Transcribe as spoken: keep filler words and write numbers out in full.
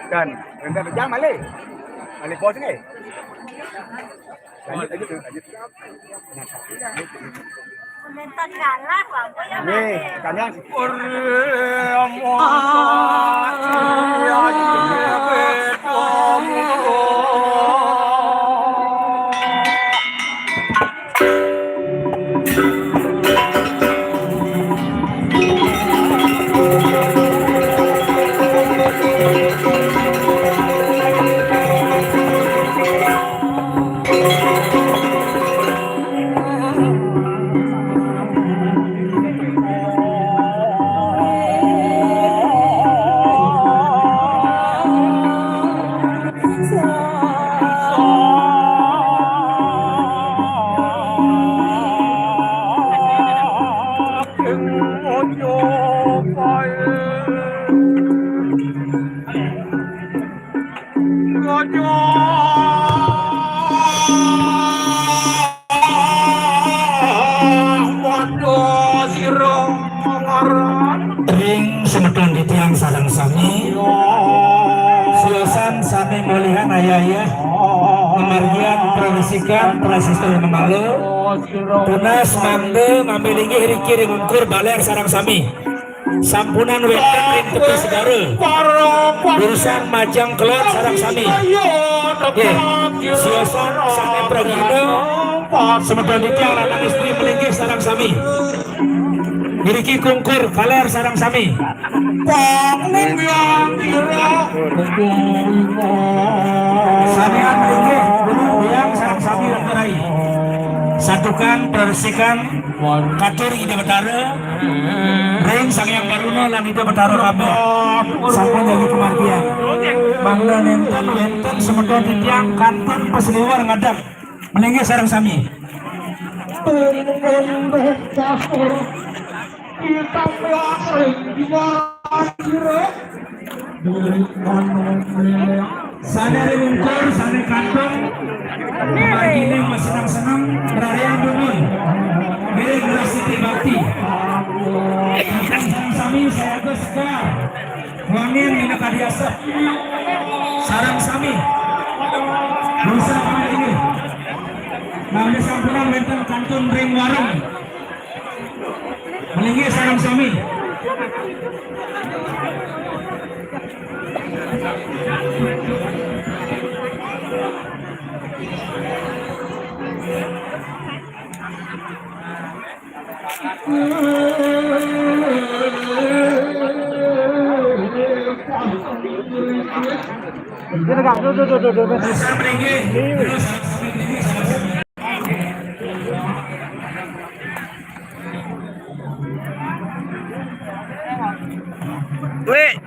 Dan, dan jangan malik. Malik bos ni. Lanjut, lanjut, lanjut. Komentar kalah, Bang. Nih, tanya. Ring semeton titiang sareng sami. Siosan sami molihan ayah-ayah, pamargiang praresikan, prasesta mamalu. Tunas mangda ngambil linggih riki ring ungkur baler sareng sami. Sampunang wénten ring tepi segara. Urusan majeng kelod sareng sami. Nggih, siosan sané pragina, semeton titiang lanang istri malinggih sareng sami. Ngriki kungkur kaler sareng sami. Sané malinggih, guru biang sareng sami, Ratu Rai. Santukan praresikan katur Ida Betara, ring Sang Hyang Baruna lan Ida Betara Kaba sampun jagi kamargiang. Mangda nénten wénten semeton titiang kantun pasliwer ngadeg. Malinggih sareng sami. Sané ring ungkur, sané kantun, marginé maseneng-seneng, rariang dumun. Ngiring rasa bakti. Sami sayaga sekar. Wangian minakadi asep. Sareng sami. Dosa kami ini. Nami sampunang wénten kantun ring warung. Malinggih sareng sami. Wéh.